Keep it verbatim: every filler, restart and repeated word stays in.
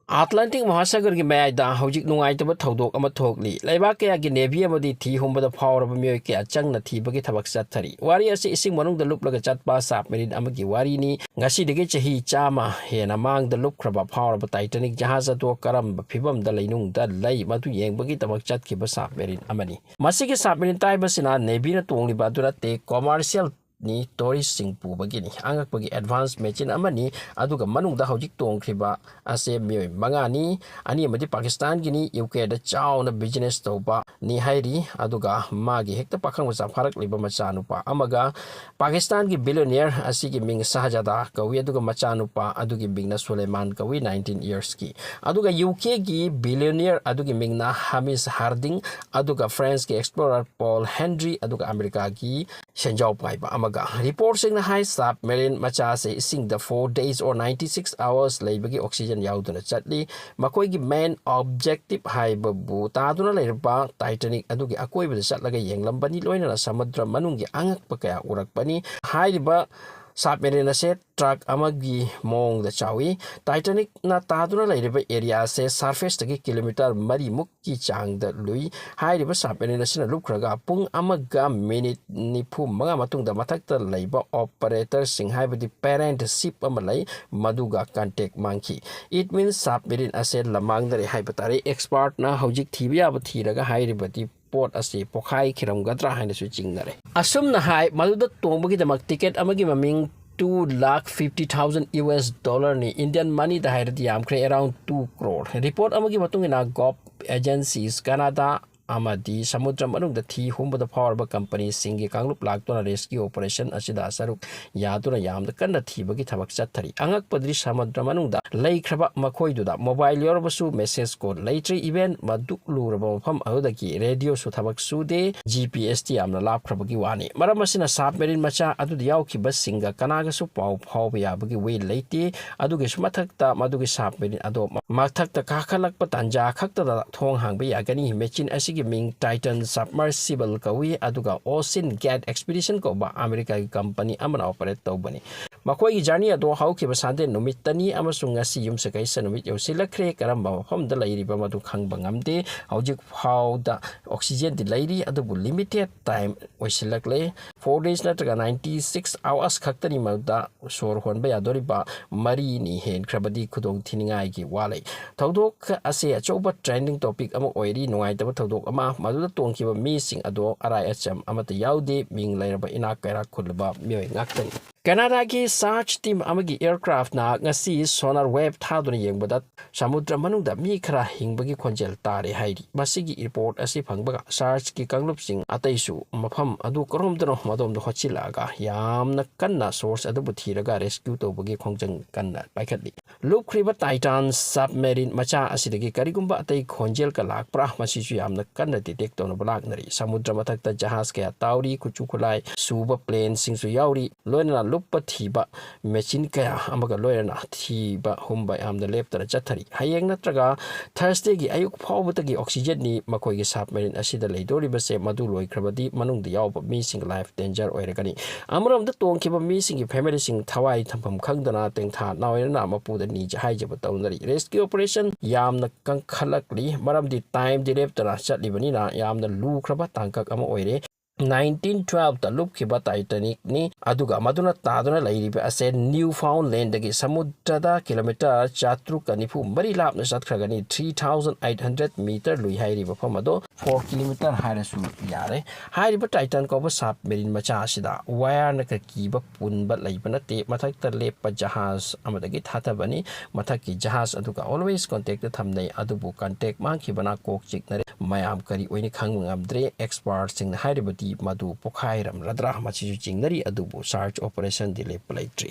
ꯑꯥꯠꯂꯥꯟꯇꯤꯛ ꯃꯍꯥꯁꯥꯒꯔꯒꯤ ꯃꯌꯥꯏꯗ ꯍꯧꯖꯤꯛ ꯅꯨꯡꯉꯥꯏꯇꯕ ꯊꯧꯗꯣꯛ ꯑꯃ ꯊꯣꯛꯂꯤ꯫ ꯂꯩꯕꯥꯛ ꯀꯌꯥꯒꯤ ꯅꯦꯚꯤ ꯑꯃꯗꯤ ꯊꯤ ꯍꯨꯝꯕꯗ ꯐꯥꯎꯔꯕ ꯃꯤꯑꯣꯏ ꯀꯌꯥ ꯆꯪꯅ ꯊꯤꯕꯒꯤ ꯊꯕꯛ ꯆꯠꯊꯔꯤ꯫ ꯋꯥꯔꯤ ꯑꯁꯤ ꯏꯁꯤꯡ ꯃꯅꯨꯡꯗ ꯂꯨꯞꯂꯒ ꯆꯠꯄ ꯁꯕꯃꯦꯔꯤꯟ ꯑꯃꯒꯤ ꯋꯥꯔꯤꯅꯤ꯫ ꯉꯁꯤꯗꯒꯤ ꯆꯍꯤ ꯆꯥꯝꯃ ꯍꯦꯟꯅ ꯃꯥꯡꯗ ꯂꯨꯞꯈ꯭ꯔꯕ ꯐꯥꯎꯔꯕ ꯇꯥꯏꯇꯥꯅꯤꯛ ꯖꯍꯥꯖ ꯑꯗꯨ ꯀꯔꯝꯕ ꯐꯤꯕꯝꯗ ꯂꯩꯅꯨꯡꯗ ꯂꯩ, ꯃꯗꯨ ꯌꯦꯡꯕꯒꯤꯗꯃꯛ ꯆꯠꯈꯤꯕ ꯁꯕꯃꯦꯔꯤꯟ ꯑꯃꯅꯤ꯫ ꯃꯁꯤꯒꯤ ꯁꯕꯃꯦꯔꯤꯟ ꯇꯥꯏꯞ ꯑꯁꯤꯅ ꯅꯦꯚꯤꯅ ꯇꯣꯡꯂꯤꯕ ꯑꯗꯨ ꯅꯠꯇꯦ, ꯀꯣꯃꯔꯁꯤꯌꯦꯜ ꯅꯤ, ꯇꯨꯔꯤꯁꯁꯤꯡ ꯄꯨꯕꯒꯤꯅꯤ꯫ ꯑꯉꯛꯄꯒꯤ ꯑꯦꯗꯚꯥꯟꯁ ꯃꯦꯆꯤꯟ ꯑꯃꯅꯤ, ꯑꯗꯨꯒ ꯃꯅꯨꯡꯗ ꯍꯧꯖꯤꯛ ꯇꯣꯡꯈ꯭ꯔꯤꯕ ꯑꯁꯦ ꯃꯤꯑꯣꯏ ꯃꯉꯥꯅꯤ꯫ ꯑꯅꯤ ꯑꯃꯗꯤ ꯄꯥꯀꯤꯁꯇꯥꯟꯒꯤꯅꯤ, ꯌꯨ ꯀꯦꯗ ꯆꯥꯎꯅ ꯕꯤꯖꯤꯅꯦꯁ ꯇꯧꯕꯅꯤ ꯍꯥꯏꯔꯤ, ꯑꯗꯨꯒ ꯃꯥꯒꯤ ꯍꯦꯛꯇ ꯄꯥꯈꯪ ꯃꯆꯥ ꯐꯥꯔꯛꯂꯤꯕ ꯃꯆꯥꯅꯨꯄꯥ ꯑꯃꯒ ꯄꯥꯀꯤꯁꯇꯥꯟꯒꯤ ꯕꯤꯂꯤꯌꯅꯤꯌꯔ ꯑꯁꯤꯒꯤ ꯃꯤꯡ ꯁꯍꯖꯥꯗꯥ ꯀꯧꯏ, ꯑꯗꯨꯒ ꯃꯆꯥꯅꯨꯄꯥ ꯑꯗꯨꯒꯤ ꯃꯤꯡꯅ ꯁꯨꯂꯩꯃꯥꯟ ꯀꯧꯏ, ꯅꯥꯏꯟꯇꯤꯟ ꯏꯌꯔꯁꯀꯤ꯫ ꯑꯗꯨꯒ ꯌꯨ ꯀꯦꯒꯤ ꯕꯤꯂꯤꯌꯅꯤꯌꯔ ꯑꯗꯨꯒꯤ ꯃꯤꯡꯅ ꯍꯥꯃꯤꯁ ꯍꯥꯔꯗꯤꯡ, ꯑꯗꯨꯒ ꯐ꯭ꯔꯦꯟꯁꯀꯤ ꯑꯦꯛꯁꯄ꯭ꯂꯣꯔꯔ ꯄꯣꯜ ꯍꯦꯟꯔꯤ, ꯑꯗꯨꯒ ꯑꯃꯦꯔꯤꯀꯥꯒꯤ ꯁꯦꯟꯖꯥꯎ ꯄꯥꯏꯕ ꯑꯃꯒ꯫ ꯔꯤꯄꯣꯔꯠꯁꯤꯡꯅ ꯍꯥꯏ, ꯁꯕꯃꯦꯔꯤꯟ ꯃꯆꯥ ꯑꯁꯤ ꯏꯁꯤꯡꯗ four days or ninety six hours ꯂꯩꯕꯒꯤ ꯑꯣꯛꯁꯤꯖꯟ ꯌꯥꯎꯗꯅ ꯆꯠꯂꯤ꯫ ꯃꯈꯣꯏꯒꯤ ꯃꯦꯟ ꯑꯣꯕꯖꯦꯛꯇꯤꯚ ꯍꯥꯏꯕꯕꯨ ꯇꯥꯗꯨꯅ ꯂꯩꯔꯕ ꯇꯥꯏꯇꯥꯅꯤꯛ ꯑꯗꯨꯒꯤ ꯑꯀꯣꯏꯕꯗ ꯆꯠꯂꯒ ꯌꯦꯡꯂꯝꯕꯅꯤ, ꯂꯣꯏꯅꯅ ꯁꯃꯨꯗ꯭ꯔ ꯃꯅꯨꯡꯒꯤ ꯑꯉꯛꯄ ꯀꯌꯥ ꯎꯔꯛꯄꯅꯤ꯫ ꯍꯥꯏꯔꯤꯕ ꯁꯕꯃꯦꯔꯤꯟ ꯑꯁꯦ ꯇ꯭ꯔꯛ ꯑꯃꯒꯤ ꯃꯑꯣꯡꯗ ꯆꯥꯎꯏ꯫ ꯇꯥꯏꯇꯥꯅꯤꯛꯅ ꯇꯥꯗꯨꯅ ꯂꯩꯔꯤꯕ ꯑꯦꯔꯤꯌꯥ ꯑꯁꯦ ꯁꯔꯐꯦꯁꯇꯒꯤ ꯀꯤꯂꯣꯃꯤꯇꯔ ꯃꯔꯤꯃꯨꯛ ꯀꯤ ꯆꯥꯡꯗ ꯂꯨꯏ꯫ ꯍꯥꯏꯔꯤꯕ ꯁꯕꯃꯦꯔꯤꯟ ꯑꯁꯤꯅ ꯂꯨꯞꯈ꯭ꯔꯒ ꯄꯨꯡ ꯑꯃꯒ ꯃꯤꯅꯤꯠ ꯅꯤꯐꯨ ꯃꯉꯥ ꯃꯇꯨꯡꯗ ꯃꯊꯛꯇ ꯂꯩꯕ ꯑꯣꯄꯔꯦꯇꯔꯁꯤꯡ, ꯍꯥꯏꯕꯗꯤ ꯄꯦꯔꯦꯟꯠ ꯁꯤꯞ ꯑꯃ ꯂꯩ, ꯃꯗꯨꯒ ꯀꯟꯇꯦꯛ ꯃꯥꯡꯈꯤ꯫ It means ꯁꯕꯃꯦꯔꯤꯟ ꯑꯁꯦ ꯂꯃꯥꯡꯅꯔꯦ ꯍꯥꯏꯕ ꯇꯥꯔꯦ꯫ ꯑꯦꯛꯁꯄꯥꯔꯠꯅ ꯍꯧꯖꯤꯛ ꯊꯤꯕ ꯌꯥꯕ ꯊꯤꯔꯒ ꯍꯥꯏꯔꯤꯕꯗꯤ ꯄꯣꯠ ꯑꯁꯤ ꯄꯣꯈꯥꯏꯈꯤꯔꯝꯒꯗ꯭ꯔꯥ ꯍꯥꯏꯅꯁꯨ ꯆꯤꯡꯅꯔꯦ꯫ ꯑꯁꯨꯝꯅ ꯍꯥꯏ, ꯃꯗꯨꯗ ꯇꯣꯡꯕꯒꯤꯗꯃꯛ ꯇꯤꯀꯦꯠ ꯑꯃꯒꯤ ꯃꯃꯤꯡ two lakh fifty thousand U S dollar ꯅꯤ, Indian money ꯗ ꯍꯥꯏꯔꯗꯤ ꯌꯥꯝꯈ꯭ꯔꯦ, around two crore꯫ ꯔꯤꯄꯣꯔꯠ ꯑꯃꯒꯤ ꯃꯇꯨꯡ ꯏꯟꯅ, ꯒꯣꯞ ꯑꯦꯖꯦꯟꯁꯤꯁ ꯀꯅꯥꯗꯥ ꯑꯃꯗꯤ ꯁꯃꯨꯗ꯭ꯔ ꯃꯅꯨꯡꯗ ꯊꯤ ꯍꯨꯝꯕꯗ ꯐꯥꯎꯔꯕ ꯀꯝꯄꯅꯤꯁꯤꯡꯒꯤ ꯀꯥꯡꯂꯨꯞ ꯂꯥꯛꯇꯨꯅ ꯔꯦꯁꯀ꯭ꯌꯨ ꯑꯣꯄꯔꯦꯁꯟ ꯑꯁꯤꯗ ꯁꯔꯨꯛ ꯌꯥꯗꯨꯅ ꯌꯥꯝꯅ ꯀꯟꯅ ꯊꯤꯕꯒꯤ ꯊꯕꯛ ꯆꯠꯊꯔꯤ꯫ ꯑꯉꯛꯄꯗꯤ, ꯁꯃꯨꯗ꯭ꯔ ꯃꯅꯨꯡꯗ ꯂꯩꯈ꯭ꯔꯕ ꯃꯈꯣꯏꯗꯨꯗ ꯃꯣꯕꯥꯏꯜ ꯌꯥꯎꯔꯕꯁꯨ ꯃꯦꯁꯦꯖ ꯀꯣꯗ ꯂꯩꯇ꯭ꯔꯦ꯫ ꯏꯚꯦꯟ ꯃꯗꯨ ꯂꯨꯔꯕ ꯃꯐꯝ ꯑꯗꯨꯗꯒꯤ ꯔꯦꯗꯤꯑꯣꯁꯨ ꯊꯕꯛ ꯁꯨꯗꯦ꯫ ꯖꯤ ꯄꯤ ꯑꯦꯁ ꯇꯤ ꯌꯥꯝꯅ ꯂꯥꯞꯈ꯭ꯔꯕꯒꯤ ꯋꯥꯅꯤ꯫ ꯃꯔꯝ ꯑꯁꯤꯅ ꯁꯕꯃꯦꯔꯤꯟ ꯃꯆꯥ ꯑꯗꯨꯗ ꯌꯥꯎꯈꯤꯕꯁꯤꯡꯒ ꯀꯅꯥꯒꯁꯨ ꯄꯥꯎ ꯐꯥꯎꯕ ꯌꯥꯕꯒꯤ ꯋꯦ ꯂꯩꯇꯦ꯫ ꯑꯗꯨꯒꯤꯁꯨ ꯃꯊꯛꯇ, ꯃꯗꯨꯒꯤ ꯁꯕꯃꯦꯔꯤꯟ ꯑꯗꯣ ꯃꯊꯛꯇ ꯀꯥꯈꯠꯂꯛꯄ ꯇꯥꯟꯖꯥ ꯈꯛꯇꯗ ꯊꯣꯡ ꯍꯥꯡꯕ ꯌꯥꯒꯅꯤ꯫ ꯃꯦꯆꯤꯟ ꯑꯁꯤꯒꯤ ꯃꯤꯡ ꯇꯥꯏꯇꯟ ꯁꯕꯃꯔꯁꯤꯕꯜ ꯀꯧꯏ, ꯑꯗꯨꯒ ꯑꯣꯁꯤꯟ ꯒꯦꯠ ꯑꯦꯛꯁꯄꯤꯗꯤꯁꯟ ꯀꯧꯕ ꯑꯃꯦꯔꯤꯀꯥꯒꯤ ꯀꯝꯄꯅꯤ ꯑꯃꯅ ꯑꯣꯄꯔꯦꯠ ꯇꯧꯕꯅꯤ꯫ ꯃꯈꯣꯏꯒꯤ ꯖꯔꯅꯤ ꯑꯗꯨ ꯍꯧꯈꯤꯕ ꯁꯟꯗꯦ ꯅꯨꯃꯤꯠꯇꯅꯤ ꯑꯃꯁꯨꯡ ꯉꯁꯤ ꯌꯨꯝꯁꯀꯩꯁ ꯅꯨꯃꯤꯠ ꯌꯧꯁꯤꯜꯂꯛꯈ꯭ꯔꯦ꯫ ꯀꯔꯝꯕ ꯃꯐꯝꯗ ꯂꯩꯔꯤꯕ ꯃꯗꯨ ꯈꯪꯕ ꯉꯝꯗꯦ꯫ ꯍꯧꯖꯤꯛ ꯐꯥꯎꯗ ꯑꯣꯛꯁꯤꯖꯦꯟꯗꯤ ꯂꯩꯔꯤ, ꯑꯗꯨꯕꯨ ꯂꯤꯃꯤꯇꯦꯠ ꯇꯥꯏꯝ ꯑꯣꯏꯁꯤꯜꯂꯛꯂꯦ꯫ ꯐꯣꯔ ꯗꯦꯖ ꯅꯠꯇ꯭ꯔꯒ ꯅꯥꯏꯟꯇꯤ ꯁꯤꯛꯁ ꯑꯋꯥꯔꯁ ꯈꯛꯇꯅꯤ ꯃꯗꯨꯗ ꯁꯣꯔ ꯍꯣꯟꯕ ꯌꯥꯗꯣꯔꯤꯕ꯫ ꯃꯔꯤꯅꯤ ꯍꯦꯟꯈ꯭ꯔꯕꯗꯤ ꯈꯨꯗꯣꯡ ꯊꯤꯅꯤꯡꯉꯥꯏꯒꯤ ꯋꯥ ꯂꯩ꯫ ꯊꯧꯗꯣꯛ ꯑꯁꯤ ꯑꯆꯧꯕ ꯇ꯭ꯔꯦꯟꯗꯤꯡ ꯇꯣꯄꯤꯛ ꯑꯃ ꯑꯣꯏꯔꯤ꯫ ꯅꯨꯡꯉꯥꯏꯇꯕ ꯊꯧꯗꯣꯛ ꯑꯃ, ꯃꯗꯨꯗ ꯇꯣꯡꯈꯤꯕ ꯃꯤꯁꯤꯡ ꯑꯗꯨ ꯑꯔꯥꯏ ꯑꯆꯝ ꯑꯃꯠꯇ ꯌꯥꯎꯗꯦ꯫ ꯃꯤꯡ ꯂꯩꯔꯕ ꯏꯅꯥꯛ ꯀꯩꯔꯥꯛ ꯈꯨꯜꯂꯕ ꯃꯤꯑꯣꯏ ꯉꯥꯛꯇꯅꯤ꯫ ꯀꯦꯅꯥꯗꯥꯒꯤ ꯁꯥꯔꯆ ꯇꯤꯝ ꯑꯃꯒꯤ ꯑꯦꯌꯔꯀ꯭ꯔꯥꯐꯅ ꯉꯁꯤ ꯁꯣꯅꯥꯔ ꯋꯦꯕ ꯊꯥꯗꯨꯅ ꯌꯦꯡꯕꯗ ꯁꯃꯨꯗ꯭ꯔ ꯃꯅꯨꯡꯗ ꯃꯤ ꯈꯔ ꯍꯤꯡꯕꯒꯤ ꯈꯣꯟꯖꯦꯜ ꯇꯥꯔꯦ ꯍꯥꯏꯔꯤ꯫ ꯃꯁꯤꯒꯤ ꯔꯤꯄꯣꯔꯠ ꯑꯁꯤ ꯐꯪꯕꯒ ꯁꯥꯔꯆꯀꯤ ꯀꯥꯡꯂꯨꯞꯁꯤꯡ ꯑꯇꯩꯁꯨ ꯃꯐꯝ ꯑꯗꯨ ꯀꯔꯣꯝꯗꯅꯣ ꯃꯗꯣꯝꯗ ꯍꯣꯠꯆꯤꯜꯂꯛꯑꯒ ꯌꯥꯝꯅ ꯀꯟꯅ ꯁꯣꯔꯁ ꯑꯗꯨꯕꯨ ꯊꯤꯔꯒ ꯔꯦꯁꯀ꯭ꯌꯨ ꯇꯧꯕꯒꯤ ꯈꯣꯡꯖꯪ ꯀꯟꯅ ꯄꯥꯏꯈꯠꯂꯤ꯫ ꯂꯨꯞꯈ꯭ꯔꯤꯕ ꯇꯥꯏꯇꯥꯟ ꯁꯕꯃꯦꯔꯤꯟ ꯃꯆꯥ ꯑꯁꯤꯗꯒꯤ ꯀꯔꯤꯒꯨꯝꯕ ꯑꯇꯩ ꯈꯣꯟꯖꯦꯜꯒ ꯂꯥꯛꯄ꯭ꯔꯥ, ꯃꯁꯤꯁꯨ ꯌꯥꯝꯅ ꯀꯟꯅ ꯗꯤꯇꯦꯛ ꯇꯧꯅꯕ ꯂꯥꯛꯅꯔꯤ꯫ ꯁꯃꯨꯗ꯭ꯔ ꯃꯊꯛꯇ ꯖꯍꯥꯖ ꯀꯌꯥ ꯇꯥꯎꯔꯤ, ꯈꯨꯠꯁꯨ ꯈꯨꯠꯂꯥꯏ ꯁꯨꯕ ꯄ꯭ꯂꯦꯟꯁꯤꯡꯁꯨ ꯌꯥꯎꯔꯤ, ꯂꯣꯏꯅꯅ ꯂꯨꯞꯄ ꯊꯤꯕ ꯃꯦꯆꯤꯟ ꯀꯌꯥ ꯑꯃꯒ ꯂꯣꯏꯅꯅ ꯊꯤꯕ ꯍꯨꯝꯕ ꯌꯥꯝꯅ ꯂꯦꯞꯇꯅ ꯆꯠꯊꯔꯤ꯫ ꯍꯌꯦꯡ ꯅꯠꯇ꯭ꯔꯒ ꯊꯔꯁꯗꯦꯒꯤ ꯑꯌꯨꯛ ꯐꯥꯎꯕꯗꯒꯤ ꯑꯣꯛꯁꯤꯖꯦꯟꯅꯤ ꯃꯈꯣꯏꯒꯤ ꯁꯕꯃꯦꯔꯤꯟ ꯑꯁꯤꯗ ꯂꯩꯗꯣꯔꯤꯕꯁꯦ꯫ ꯃꯗꯨ ꯂꯣꯏꯈ꯭ꯔꯕꯗꯤ ꯃꯅꯨꯡꯗ ꯌꯥꯎꯕ ꯃꯤꯁꯤꯡ ꯂꯥꯏꯐ ꯗꯦꯟꯖꯔ ꯑꯣꯏꯔꯒꯅꯤ꯫ ꯑꯃꯔꯣꯝꯗ ꯇꯣꯡꯈꯤꯕ ꯃꯤꯁꯤꯡꯒꯤ ꯐꯦꯃꯤꯂꯤꯁꯤꯡ ꯊꯋꯥꯏ ꯊꯝꯐꯝ ꯈꯪꯗꯅ ꯇꯦꯡꯊꯥ ꯅꯥꯎꯔꯦꯟꯅ ꯃꯄꯨꯗ ꯅꯤꯖ ꯍꯥꯏꯖꯕ ꯇꯧꯅꯔꯤ꯫ ꯔꯦꯁꯀ꯭ꯌꯨ ꯑꯣꯄꯔꯦꯁꯟ ꯌꯥꯝꯅ ꯀꯟꯈꯠꯂꯛꯂꯤ, ꯃꯔꯝꯗꯤ ꯇꯥꯏꯝꯗꯤ ꯂꯦꯞꯇꯅ ꯆꯠꯂꯤꯕꯅꯤꯅ ꯌꯥꯝꯅ ꯂꯨꯈ꯭ꯔꯕ ꯇꯥꯡꯀꯛ ꯑꯃ ꯑꯣꯏꯔꯦ꯫ ꯅꯥꯏꯟꯇꯤꯟ ꯇ꯭ꯋꯦꯜꯐꯇ ꯂꯨꯞꯈꯤꯕ ꯇꯥꯏꯇꯥꯅꯤꯛꯅꯤ, ꯑꯗꯨꯒ ꯃꯗꯨꯅ ꯇꯥꯗꯨꯅ ꯂꯩꯔꯤꯕ ꯑꯁꯦ ꯅ꯭ꯌꯨ ꯐꯥꯎꯟꯂꯦꯟꯗꯒꯤ ꯁꯃꯨꯗ꯭ꯔꯗ ꯀꯤꯂꯣꯃꯤꯇꯔ ꯆꯥꯇ꯭ꯔꯨꯛꯀ ꯅꯤꯐꯨ ꯃꯔꯤ ꯂꯥꯞꯅ ꯆꯠꯈ꯭ꯔꯒꯅꯤ꯫ Three thousand eight hundred metre ꯂꯨꯏ ꯍꯥꯏꯔꯤꯕ ꯃꯐꯝ ꯑꯗꯣ ꯐꯣꯔ ꯀꯤꯂꯣꯃꯤꯇꯔ ꯍꯥꯏꯔꯁꯨ ꯌꯥꯔꯦ꯫ ꯍꯥꯏꯔꯤꯕ ꯇꯥꯏꯇꯥꯟ ꯀꯧꯕ ꯁꯕꯃꯦꯔꯤꯟ ꯃꯆꯥ ꯑꯁꯤꯗ ꯋꯥꯌꯔꯅ ꯀꯤꯕ ꯄꯨꯟꯕ ꯂꯩꯕ ꯅꯠꯇꯦ꯫ ꯃꯊꯛꯇ ꯂꯦꯞꯄ ꯖꯍꯥꯖ ꯑꯃꯗꯒꯤ ꯊꯥꯊꯕꯅꯤ꯫ ꯃꯊꯛꯀꯤ ꯖꯍꯥꯖ ꯑꯗꯨꯒ ꯑꯣꯜꯋꯦꯁ ꯀꯣꯟꯇꯦꯛꯇ ꯊꯝꯅꯩ, ꯑꯗꯨꯕꯨ ꯀꯟꯇꯦꯛ ꯃꯥꯡꯈꯤꯕꯅ ꯀꯣꯛ ꯆꯤꯛꯅꯔꯦ꯫ ꯃꯌꯥꯝ ꯀꯔꯤ ꯑꯣꯏꯅꯤ ꯈꯪꯕ ꯉꯝꯗ꯭ꯔꯦ꯫ ꯑꯦꯛꯁꯄꯥꯔꯠꯁꯤꯡꯅ ꯍꯥꯏꯔꯤꯕꯗꯤ ꯃꯗꯨ ꯄꯣꯈꯥꯏꯔꯝꯂꯗ꯭ꯔꯥ, ꯃꯁꯤꯁꯨ ꯆꯤꯡꯅꯔꯤ, ꯑꯗꯨꯕꯨ ꯁꯥꯔꯆ ꯑꯣꯄꯔꯦꯁꯟꯗꯤ ꯂꯦꯞꯄ ꯂꯩꯇ꯭ꯔꯤ꯫